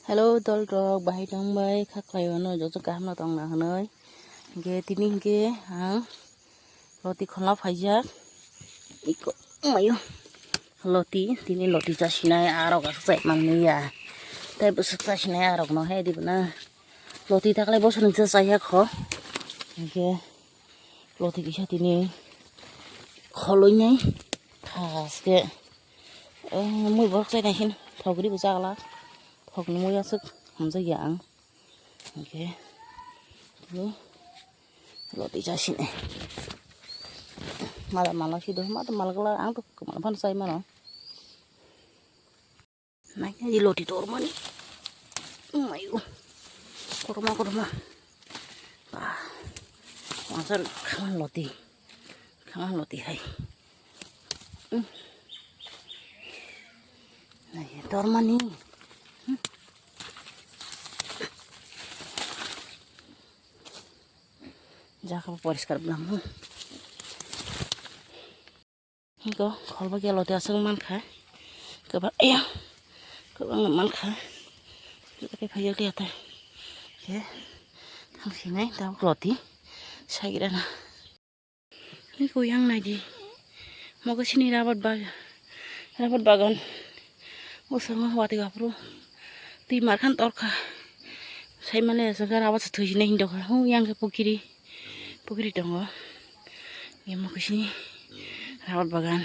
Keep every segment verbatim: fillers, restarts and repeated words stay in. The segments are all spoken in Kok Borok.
Hello, dol rok, bahai tong bai, kha khlai mano, joto kaham no tong na hwnwi. Hingke tini hingke ang loti khona phaijak. Iko, mayo. Loti, tini loti chasinai, arok aswk chai manliya. Tai bwswk chasinai arok no he, di bwna. Loti taklai bosor ni cha chaya kho. Hingke loti kisa tini kholoi nai. Thaske, eh, mui borok chai nai hin. Thok ri bo chagla. Thok ni mui aswk hamjak ya ang. Hingke, tini loti chasinai. Mala mala si do, ma to mal gala, ang to mal phan sai mano. Nai, nai, loti tor mani. Mayo. Korma, korma. Ba. Wansar khaman loti. Khaman loti hai. Hmm. Nai, tor mani. Hmm. Jaga poriskar bwlamo. Hiko, kholba khe loti aswk mankha. Kwbang, ya, kwbang mankha. Khe phaiya khe atai. Khe, thang sinai, tabuk loti. Sagira na. Hiko, yang naidi. Mogo sini rabat bag-, rabat bagan. Bwskango watwi aphuru twi markhan torkha. Saimale aswk rabat se thwijinai hin dokha. Hu yang khe pukiri, pukiri tongo. Emo khe sini rabat bagan.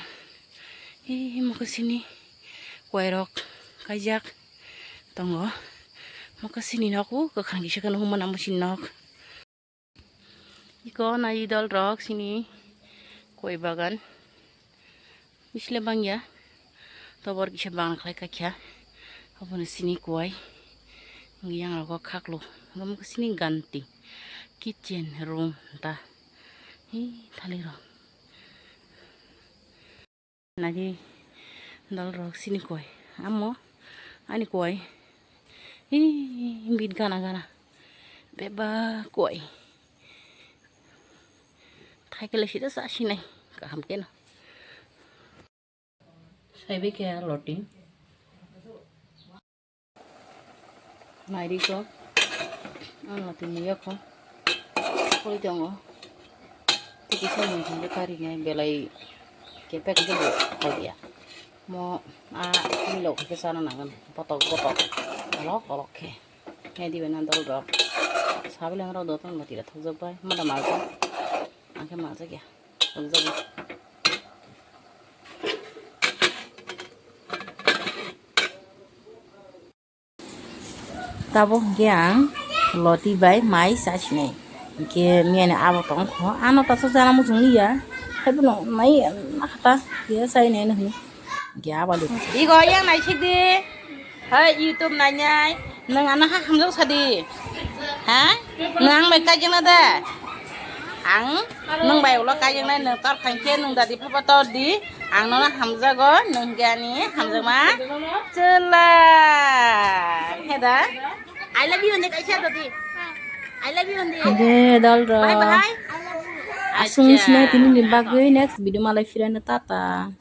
Emo khe sini koirok kaijak tongo. Emo khe sini nok o kwkhwrang kisa khe nukmano amo sini nok. Iko nai dol rok sini koi bagan. Bisle bangya. Tobor kisa bang khlai kakya. Obono sini koi. Yang rogo khaklo. Omo sini ganti. Kitchen room ta. Hi thali rok. Nadi dol rok sini koi. Amo ani koi. Hi bit gana gana. Beba koi. Thaikele sida sa sinai. Kaham keno. Saibe khe loti. Nairikgo, ang loti muya kho, kholi tongo, tei kisa mui hwnwi karinai belai kepek khe bo kholiya. Mo a milok khe chana nangani, botok botok, olok olok khe. Nai dibe na dol rok, sabileng rok do tong loti rok thokjak bai, mada maljak, ang khe maljak ya, thokjak ya. Tabuk hwnkhe ang loti bai mai chasinai. Hwnkhe miyani abo tongkho. Ano taso jana muchung liya. Haibono nai nakhata. Hiya chainai no hwnwi. Hwnkhe aboni. Igo yang naisikdi. Hai YouTube nainai. Nwng ano ha hamjak sadi. Ha? Nwng ang bai kaijakna da? Ang nwng bai ulo kaijaknai, nwng tor khankhe nwng dadi phaba tor di. Ang nono hamjago, nwng hwnkhe ani hamjakma chwla. He da? I love you hindi kaisa dadi. I love you hindi. Hwnkhe dol rok. Bye bye. Aswk wngsinai tini ni bagwi next video malai phirano tata.